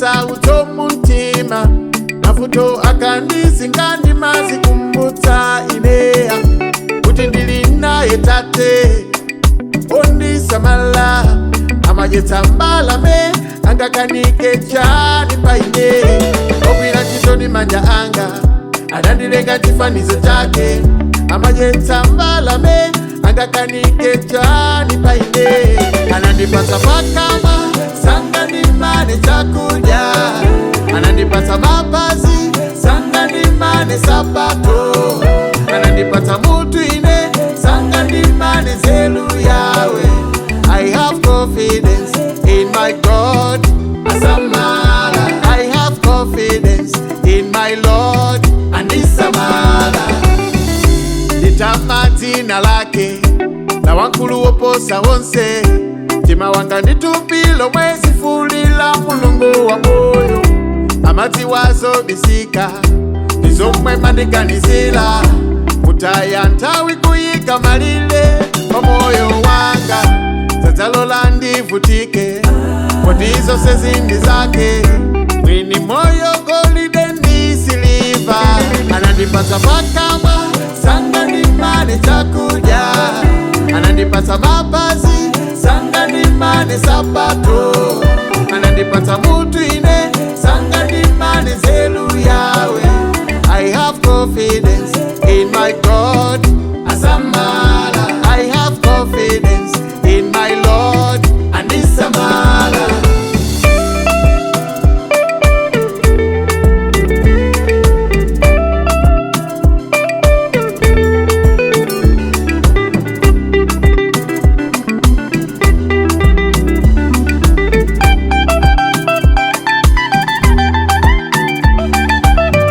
Masautso mumtima, mavuto akandizinga, ndimazikumbutsa ineya kuti ndili naye tate ondisamala. Amadyetsa mbalame, angakanike chani paine ogwira ntchito ndi manja anga? Anandilenga chifanizo chake, amadyetsa mbalame, angakanike chani paine? Anandipatsa pakamwa, sangandimane chakudya? Anandipatsa mapazi, sangandimane sapato? Anandipatsa mutu ine, sangandimane nzeru yawe? I have confidence in my God. Asamala. I have confidence in my Lord. Andisamala. Nditama dzina lake la wankulu woposa wonse. Mtima wanga ndi thupi lomwe zifulila Mulungu wa moyo. Amadziwa zobisika ndizomwe mandiganizira. Kutaya nthawi kuyika malire pa moyo wanga, sadzalola ndivutike, poti zonse zindi zake mwini moyo. Golide ndi siliva anandipatsa pakamwa, sangandimane chakudya? Anandipatsa mapazi, sangandimane sapato? Anandipatsa mutu ine, sangandimane nzeru yawe? I have confidence in my God. Asamala. I have confidence in my Lord. Andisamala.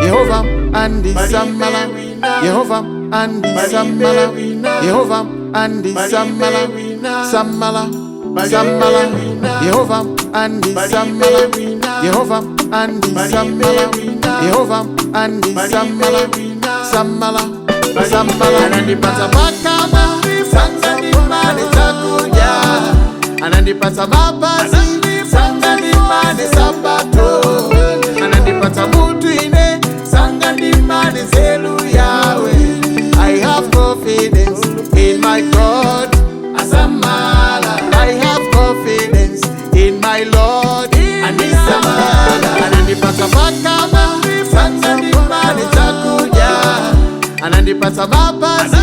Yehova andisamala. Yehova andisamala. Yehova andisamala. Samala, samala. Yehova andisamala. Yehova andisamala. Yehova andisamala. Samala, samala. Anandipatsa pakamwa, sangandimane chakudya? Anandipatsa mapazi, sangandimane sapato? Anandipatsa mutu ine, sangandimane nzeru yawe? I have confidence in my God. Asamala. I have confidence in my Lord. Andisamala. Anandipatsa pakamwa, sangandimane chakudya? Anandipatsa mapazi.